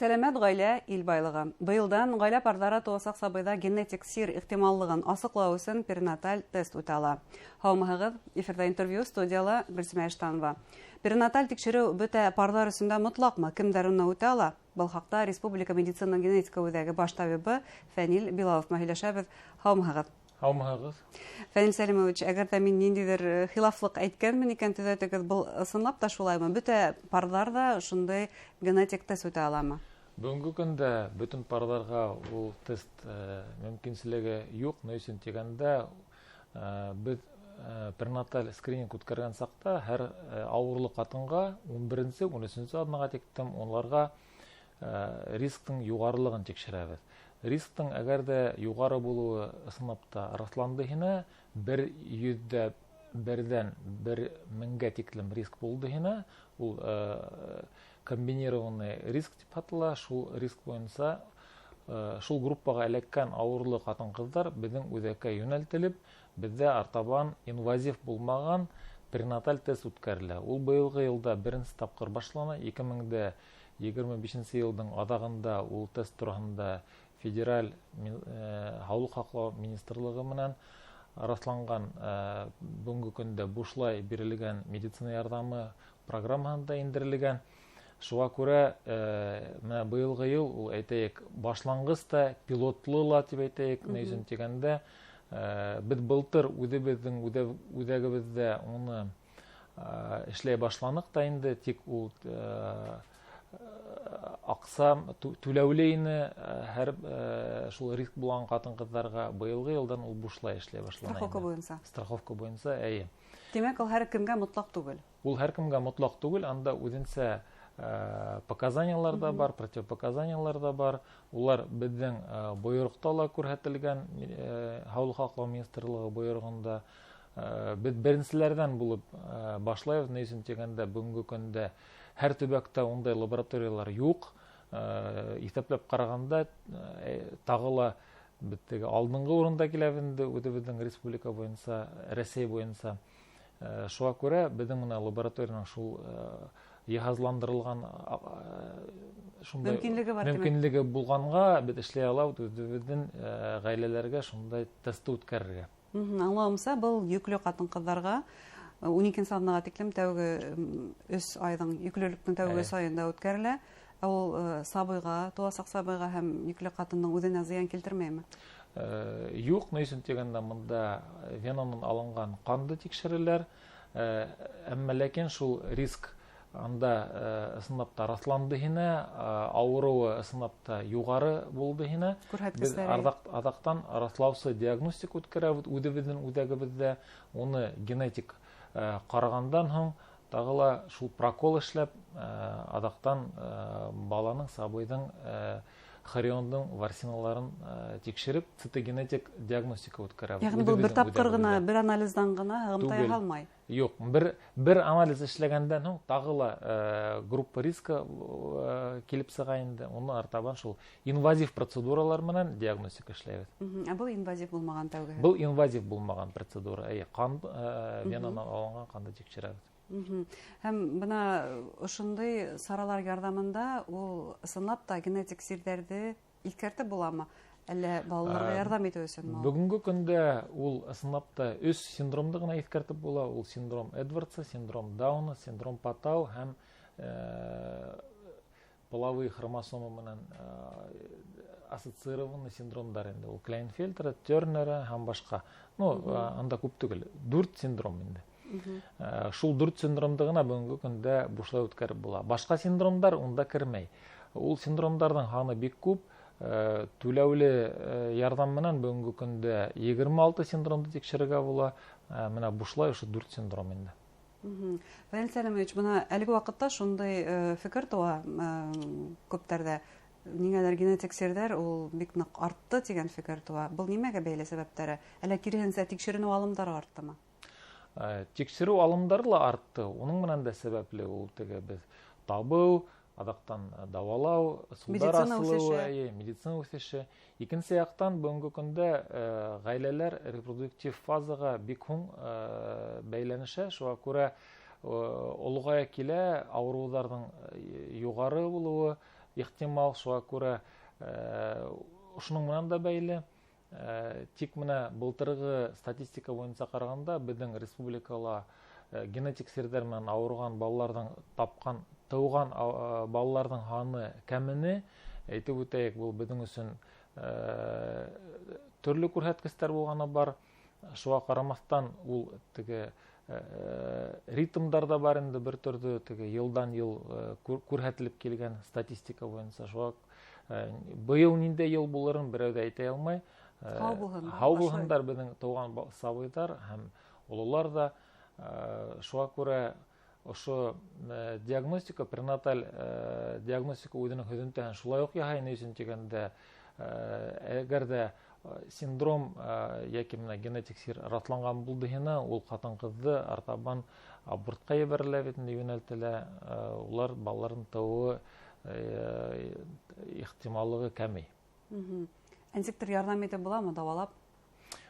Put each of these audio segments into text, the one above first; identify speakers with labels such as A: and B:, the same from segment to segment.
A: Сәләмәт ғаилә — ил байлығы. Быйылдан ғаилә парҙары тыуасаҡ сабыйҙа генетик сир ихтималлығын асыҡлау өсөн перинаталь тест үтә ала. Һаумыһығыҙ! Эфирҙа «Интервью», студияла Гөлсимә Иштанова. Перинаталь тикшереү бөтә парҙар өсөн дә мотлаҡмы? Кемдәр уны үтә ала? Был хаҡта Республика медицина генетика үҙәге баш табибы Фәнил Билалов менән һөйләшәбеҙ. Һаумыһығыҙ!
B: Һаумыһығыҙ!
A: Фәнил Сәлимович, әгәр ҙә мин ниндәйҙер хилафлыҡ әйткәнмен икән, төҙәтегеҙ, был ысынлап та шулаймы? Бөтә парҙар ҙа шундай генетик тест үтә аламы?
B: Бөгөнгө көндә бөтөн парҙарға ул тест мөмкинселеге юҡ. Ни өсөн тигәндә, беҙ пренаталь скрининг үткәргән саҡта һәр ауырлы ҡатынға 11-нсе, 13-сө аҙнаға тиклем уларға рисктың юғарылығын тикшерәбеҙ. Рисктың әгәр ҙә юғары булыуы ысынлап та раҫланды һинә, 1,01-дән 1000-гә тиклем риск булды һинә, ул комбинированный риск тип атала, шул риск буйынса шул группаға эләккән ауырлы ҡатын-ҡыҙҙар беҙҙең үҙәккә йүнәлтелеп, беҙҙә артабан инвазив булмаған пренаталь тест үткәрелә. Ул быйылғы йылда беренсе тапҡыр башлана, 2025-нсе йылдың аҙағында ул тест тураһында федераль һаулыҡ һаҡлау министрлығы менән раҫланған, бөгөнгө көндә бушлай бирелгән медицина ярҙамы программаһында индерелгән. Шуға күрә менә быйылғы йыл ул, әйтәйек, башланғыс та, пилотлы ла тип әйтәйек, ни өсөн тигәндә, беҙ былтыр үҙебеҙҙең үҙәгебеҙҙә уны эшләй башланыҡ та инде, тик ул аҡса түләүле ине һәр шул риск булған ҡатын-ҡыҙҙарға. Быйылғы йылдан ул бушлай эшләй башлана.
A: Страховка буйынса.
B: Страховка буйынса, эйе.
A: Тимәк, ул һәр кемгә мотлаҡ түгел.
B: Ул һәр кемгә мотлаҡ түгел, анда үҙенсә показаниялар да бар, противопоказаниялар да бар. Улар беҙҙең бойороҡта ла күрһәтелгән, Һаулыҡ һаҡлау министрлығы бойороғонда. Беҙ беренселәрҙән булып башлайбыҙ, ни өсөн тигәндә, бөгөнгө көндә һәр төбәктә ундай лабораториялар юҡ. Иҫәпләп ҡарағанда, тағы ла беҙ теге алдынғы урында киләбеҙ инде үҙебеҙҙең республика буйынса, Рәсәй буйынса. Шуға күрә беҙҙең менә лабораторияның шул йыһазландырылған шундай
A: мөмкинлеге бар, тимәк.
B: Мөмкинлеге булғанға беҙ эшләй алабыҙ үҙебеҙҙең ғаиләләргә шундай тестты үткәрергә.
A: Аңлауымса, был йөклө ҡатын-ҡыҙҙарға 12-нсе аҙнаға тиклем тәүге 3 айҙың, йөклөлөктөң тәүге 3 айында үткәрелә. Ә ул сабыйға, тыуасаҡ сабыйға һәм йөклө ҡатындың үҙенә зыян килтермәйме?
B: Юҡ, ни өсөн тигәндә, бында венанан алынған ҡанды тикшерәләр. Әммә ләкин шул риск анда ысынлап та раҫланды һинә, ауырыуы ысынлап та юғары булды һинә. Беҙ
A: Күрһәткестәре.
B: Аҙаҡтан раҫлаусы диагностика үткәрәбеҙ үҙебеҙҙең үҙәгебеҙҙә. Уны генетик ҡарағандан һуң тағы ла шул прокол эшләп, аҙаҡтан баланың, сабыйҙың хориондың ворсиналарын тикшереп, цитогенетик диагностика үткәрәбеҙ.
A: Йәғни был бер
B: Үҙебеҙҙең
A: тапҡыр ғына,
B: үҙәгебеҙҙә.
A: бер анализдан ғына һығымта
B: Түгел.
A: яһалмай?
B: Юҡ, бер анализ эшләгәндән һуң тағы ла группа риска килеп сыға инде. Уны артабан шул инвазив процедуралар менән диагностика эшләйбеҙ.
A: Ә был инвазив булмаған тәүге?
B: Был инвазив булмаған процедура. Эйе, ҡан, венанан алынған ҡанды тикшерәбеҙ.
A: Һәм бына ошондай саралар ярҙамында ул ысынлап та генетик сирҙәрҙе иҫкәртеп буламы? Әллә балаларға ярҙам итеү өсөнмө ул?
B: Бөгөнгө көндә ул ысынлап та өс синдромды ғына иҫкәртеп була. Ул синдром Эдвардса, синдром Дауна, синдром Патау һәм половые хромосомы менән ассоциированный синдромдар инде. Ул Клайнфельтера, Тернера һәм башҡа. Анда күп түгел. 4 синдром инде. Шул 4 синдромды ғына бөгөнгө көндә бушлай үткәреп була. Башҡа синдромдар унда кермәй. Ул синдромдарҙың һаны бик күп. Түләүле ярҙам менән бөгөнгө көндә 26 синдромды тикшерергә була. Менә бушлай ошо 4 синдром инде.
A: Фәнил Сәлимович, бына әлеге ваҡытта шундай фекер тыуа күптәрҙә. Ниңәлер генетик сирҙәр ул бик ныҡ артты тигән фекер тыуа. Был нимәгә бәйле сәбәптәре? Әллә киреһенсә тикшеренеү алымдары арттымы?
B: Тикшереү алымдары ла артты. Уның менән дә сәбәпле ул теге беҙ табыу, аҙаҡтан дауалау, ысулдар
A: Медицина
B: асылыуы,
A: үҫеше.
B: Эйе, медицина үҫеше. Икенсе яҡтан, бөгөнгө көндә ғаиләләр репродуктив фазаға бик һуң бәйләнешә. Шуға күрә олоғая килә ауырыуҙарҙың юғары булыуы, ихтимал, шуға күрә ошоноң менән дә бәйле. Тик менә былтырғы статистика буйынса ҡарағанда, беҙҙең республикала генетик сирҙәр менән ауырыған балаларҙың тапҡан, тыуған балаларҙың һаны кәмене. Әйтеп үтәйек, был беҙҙең өсөн төрлө күрһәткестәр булғаны бар. Шуға ҡарамаҫтан, ул теге ритмдар да бар инде, бер төрлө теге йылдан йыл күрһәтелеп килгән статистика буйынса. Шуға быйыл ниндәй йыл булырын берәү ҙә әйтә алмай.
A: Һау булһындар.
B: Һау булһындар беҙҙең тыуған сабыйҙар һәм ололар да. Шуға күрә ошо диагностика, пренаталь диагностика үҙенең һөҙөмтәһен шулай уҡ яһай. Ни өсөн тигәндә, әгәр ҙә синдром йәки менә генетик сир раҫланған булды һиңә, ул ҡатын-ҡыҙҙы артабан абортҡа ебәрелә бит инде, йүнәлтелә. Улар балаларын тыуыуы ихтималлығы кәмей.
A: Нисектер ярҙам итеп буламы дауалап?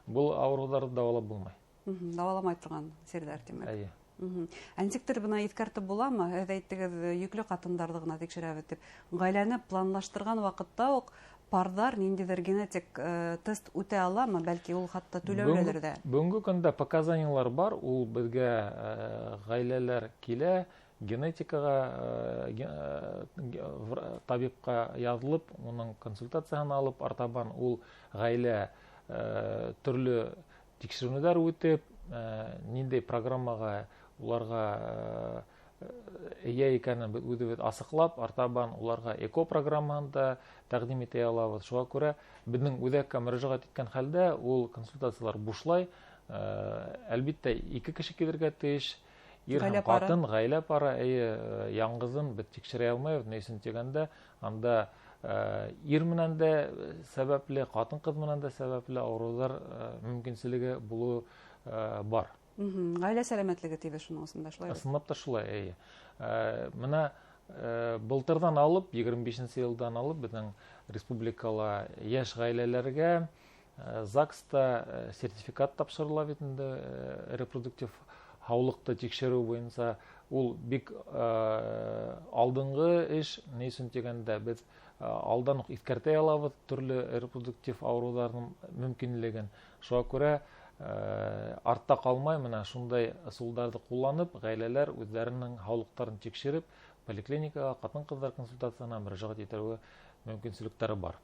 B: Был ауырыуҙарҙы дауалап булмай.
A: Дауаламай торған сирҙәр, тимәк.
B: Эйе.
A: Ә нисектер бына иҫкәртеп буламы? Һеҙ әйттегеҙ, йөклө ҡатындарҙы ғына тикшерәбеҙ тип. Ғаиләне планлаштырған ваҡытта уҡ парҙар ниндәйҙер генетик тест үтә аламы? Бәлки ул хатта түләүлелер ҙә?
B: Бөгөнгө көндә показаниялар бар. Ул беҙгә ғаиләләр килә, генетикаға табипҡа яҙылып, уның консультацияһын алып, артабан ул ғаилә төрлө тикшеренеүҙәр үтеп, ниндәй программаға уларға эйә икәнен беҙ үҙебеҙ асыҡлап, артабан уларға ЭКО программаһын да тәҡдим итә алабыҙ. Шуға күрә беҙҙең үҙәккә мөрәжәғәт иткән хәлдә ул консультациялар бушлай. Әлбиттә, ике кеше килергә тейеш, ир һәм
A: Ғаилә пары.
B: ҡатын, ғаилә пары, эйе, яңғыҙын беҙ тикшерә алмайбыҙ. Ни өсөн тигәндә, анда ир менән дә сәбәпле, ҡатын-ҡыҙ менән дә сәбәпле ауырыуҙар мөмкинселеге булыуы бар.
A: Ғаилә сәләмәтлеге тибеҙ шуның өсөн дә шулай бит?
B: Ысынлап та шулай, эйе. Мына былтырҙан алып, егерме бишенсе йылдан алып, беҙҙең республикала йәш ғаиләләргә ЗАГСта сертификат тапшырыла бит инде репродуктив һаулыҡты тикшереү буйынса. Ул бик алдынғы эш. Ни өсөн тигәндә, беҙ алдан уҡ иҫкәртә алабыҙ төрлө репродуктив ауырыуҙарҙың мөмкинлеген. Шуға күрә артта ҡалмай мына шундай ысулдарҙы ҡулланып, ғаиләләр үҙҙәренең һаулыҡтарын тикшереп, поликлиникаға, ҡатын-ҡыҙҙар консультацияһына мөрәжәғәт итеүгә мөмкинселектәре бар.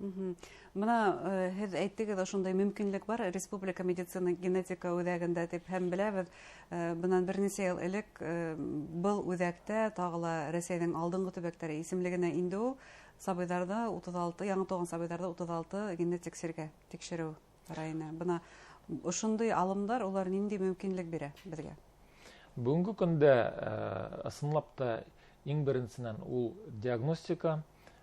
A: Бына һеҙ әйттегеҙ, ошондай мөмкинлек бар Республика медицина генетика үҙәгендә тип, һәм беләбеҙ, бынан бер нисә йыл элек был үҙәктә тағы ла Рәсәйҙең алдынғы төбәктәре исемлегенә инде ул сабыйҙарҙы 36, яңы тыуған сабыйҙарҙы 36 генетик сиргә тикшереү бара ине. Бына ошондай алымдар, улар ниндәй мөмкинлек бирә беҙгә?
B: Бөгөнгө көндә ысынлап та иң беренсенән ул диагностика.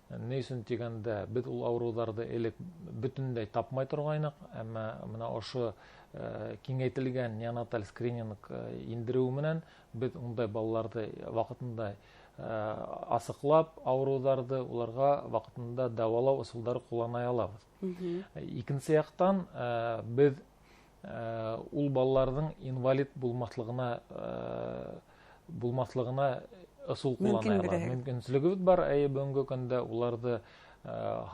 B: Ни өсөн тигәндә, беҙ ул ауырыуҙарҙы элек бөтөнләй тапмай торғайныҡ, әммә мына ошо киңәйтелгән неонаталь скрининг индереү менән беҙ ундай балаларҙы ваҡытында асыҡлап, ауырыуҙарҙы уларға ваҡытында дауалау ысулдары ҡуллана алабыҙ. Икенсе яҡтан беҙ ул балаларҙың инвалид булмаҫлығына ысул ҡуллана
A: Мөмкин
B: алабыҙ.
A: бирәһегеҙ.
B: Мөмкинселегебеҙ бар, әйе, бөгөнгө көндә уларҙы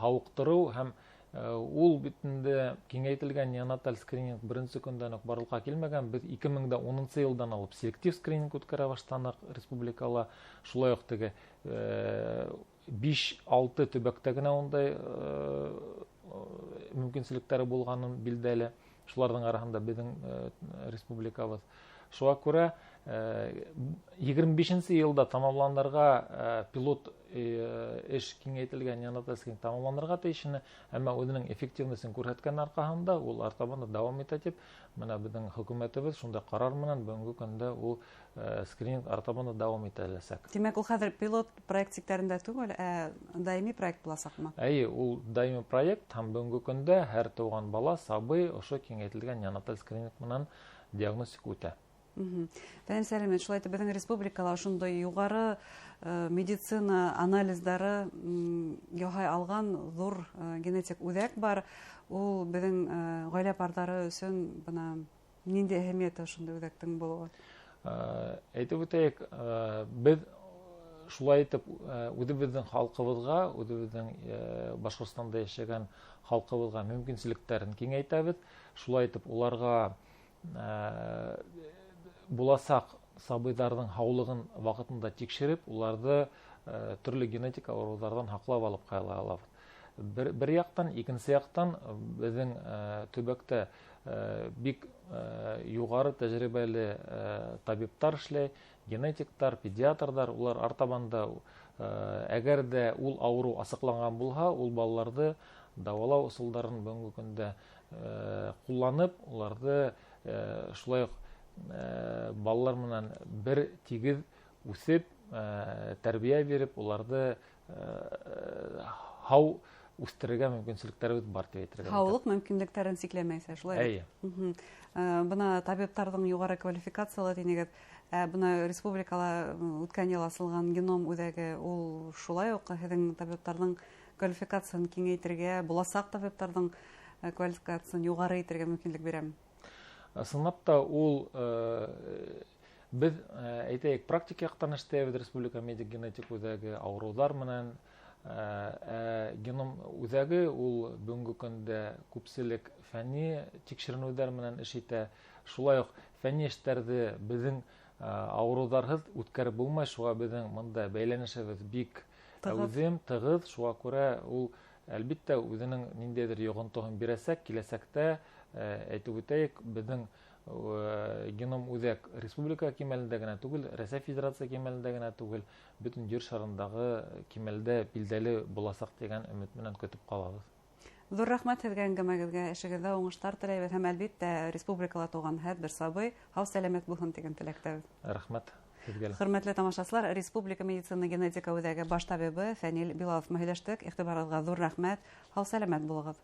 B: һауыҡтырыу һәм ул бит инде киңәйтелгән неонаталь скрининг беренсе көндән үк барлыҡҡа килмәгән. Беҙ ике мең дә унынсы йылдан алып селектив скрининг үткәрә башланыҡ республикала. Шулай уҡ теге биш-алты төбәктә генә ундай мөмкинселектәре булғанын билдәле. Шуларҙың араһында беҙҙең республикабыҙ. Шуға күрә егерме бишенсе йылда тамамланырға пилот эш киңәйтелгән неонаталь скрининг тамамланырға тейеш ине, әммә үҙенең эффективностен күрһәткән арҡаһында ул артабан да дауам итә тип, мына беҙҙең хөкүмәтебеҙ шундай ҡарар менән бөгөнгө көндә ул скрининг артабан да дауам ителәсәк.
A: Тимәк, ул хәҙер пилот проект сиктәрендә түгел, ә даими проект буласаҡмы?
B: Әйе, ул даими проект һәм бөгөнгө көндә һәр тыуған бала сабый ошо киңәйтелгән неонаталь скрининг менән диагностика үтә.
A: Фәнил Сәлимович, шулай итеп, беҙҙең республикала ошондай юғары медицина анализдары яһай алған ҙур генетик үҙәк бар. Ул беҙҙең ғаилә пардары өсөн бына ниндәй әһәмиәте ошондай үҙәктең булыуы?
B: Әйтеп үтәйек, беҙ Шулай итеп, үҙебеҙҙең халҡыбыҙға, үҙебеҙҙең Башҡортостанда йәшәгән халҡыбыҙға мөмкинселектәрен киңәйтәбеҙ. Шулай итеп, уларға буласаҡ сабыйҙарҙың һаулығын ваҡытында тикшереп, уларны төрлө генетик ауырыуҙарҙан һаҡлап алып ҡала алабыҙ. Бер яҡтан, икенсе яҡтан беҙҙең төбәктә бик юғары тәжрибәле табиптар эшләй, генетиктар, педиатрҙар, улар артабан да, әгәр ҙә ул ауырыу асыҡланған булһа, ул балаларҙы дауалау ысулдарын бөгөнгө көндә ҡулланып, уларҙы шулай уҡ балалар менән бер тигеҙ үҫеп, тәрбиә биреп, уларҙы һау үҫтерергә мөмкинселектәребеҙ бар тип әйтергә.
A: Һаулыҡ мөмкинлектәрен сикләмәйсә, шулай?
B: Эйе.
A: Бына табиптарҙың юғары квалификациялы тинегеҙ. Бына республикала үткән йыл асылған геном үҙәге, ул шулай уҡ һеҙҙең табиптарҙың квалификацияһын киңәйтергә, буласаҡ табиптарҙың квалификацияһын юғары итергә мөмкинлек бирәме?
B: Ысынлап та ул беҙ, әйтәйек, практик яҡтан эшләйбеҙ республика медик генетик үҙәге ауырыуҙар менән. Геном үҙәге ул бөгөнгө көндә күпселек фәнни тикшеренеүҙәр менән эш итә. Шулай уҡ фәнни эштәрҙе беҙҙең ауырыуҙарһыҙ үткәреп булмай, шуға беҙҙең бында бәйләнешебеҙ бик әүҙем, тығыҙ. Шуға күрә ул әлбиттә үҙенең ниндәйҙер йоғонтоһон бирәсәк. Киләсәктә, әйтеп үтәйек, беҙҙең геном үҙәк республика кимәлендә генә түгел, Рәсәй Федерация кимәлендә генә түгел, бөтөн ер шарындағы кимәлдә билдәле буласаҡ тигән өмөт менән көтөп ҡалабыҙ.
A: Ҙур рәхмәт һеҙгә әңгәмәгеҙгә, эшегеҙҙә уңыштар теләйбеҙ һәм әлбиттә республикала тыуған һәр бер сабый һау-сәләмәт булһын тигән теләктәбеҙ.
B: Рәхмәт һеҙгә лә.
A: Хөрмәтле тамашасылар, Республика медицина генетика үҙәге баш табибы Фәнил Билалов менән һөйләштек. Иғтибарығыҙға ҙур рәхмәт. Һау-сәләмәт булығыҙ.